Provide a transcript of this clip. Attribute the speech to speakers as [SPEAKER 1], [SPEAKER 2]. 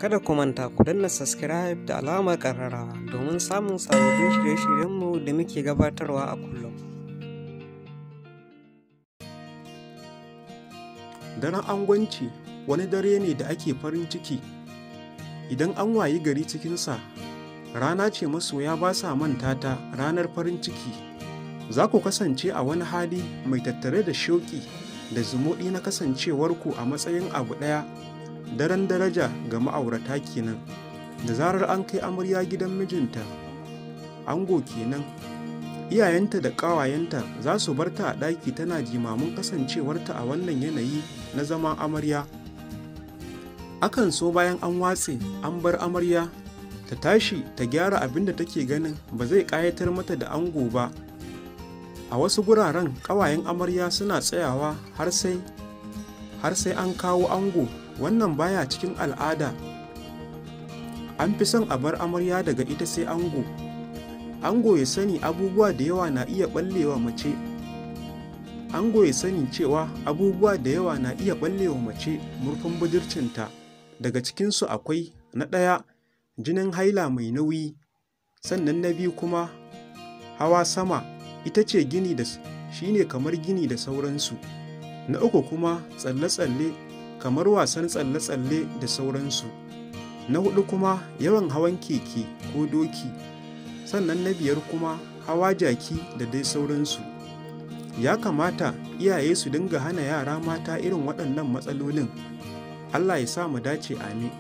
[SPEAKER 1] Kada ku manta ku danna subscribe da alamar ƙararrawa domin samun sababbin shirye-shiryenmu da muke gabatarwa a kullum.
[SPEAKER 2] Daren angwanci wani dare ne da ake farin ciki. Idan an wayi gari cikinsa, rana ce masoya ba sa manta ta, ranar farin ciki. Za ku kasance a wani hali mai tattare da shauƙi da zumuɗi na kasancewarku a matsayin abu ɗaya. Daren daraja ga ma'aurata kenan. Da zarar an kai amarya gidan mijinta, ango kenan, iyayenta da ƙawayenta za su bar ta a ɗaki tana jimamin kasancewarta a wannan yanayi na zama amarya. Akan so bayan an watse an bar amarya ta tashi ta gyara abin da take ganin ba zai ƙayatar mata da ango ba. A wasu guraren ƙawayen amarya suna tsayawa har sai an kawo ango. Wannan baya cikin al'ada. An fi son a bar amarya daga ita sai ango. Ango ya sani abubuwa da yawa na iya ɓallewa mace. Ango ya sani cewa abubuwa da yawa na iya ɓallewa mace murfin budurcinta. Daga cikinsu akwai na ɗaya, jinin haila mai nauyi, sannan na biyu kuma hawa sama, ita ce gini da shine kamar gini da sauransu. Na uku kuma tsalle-tsalle, kamar wasan tsalle-tsalle da sauransu. Na huɗu kuma yawan hawan keke ko doki. Sannan na biyar kuma hawa jaki da dai sauransu. Ya kamata iyaye su dinga hana yara mata irin waɗannan matsalolin. Allah ya sa mu dace, amin.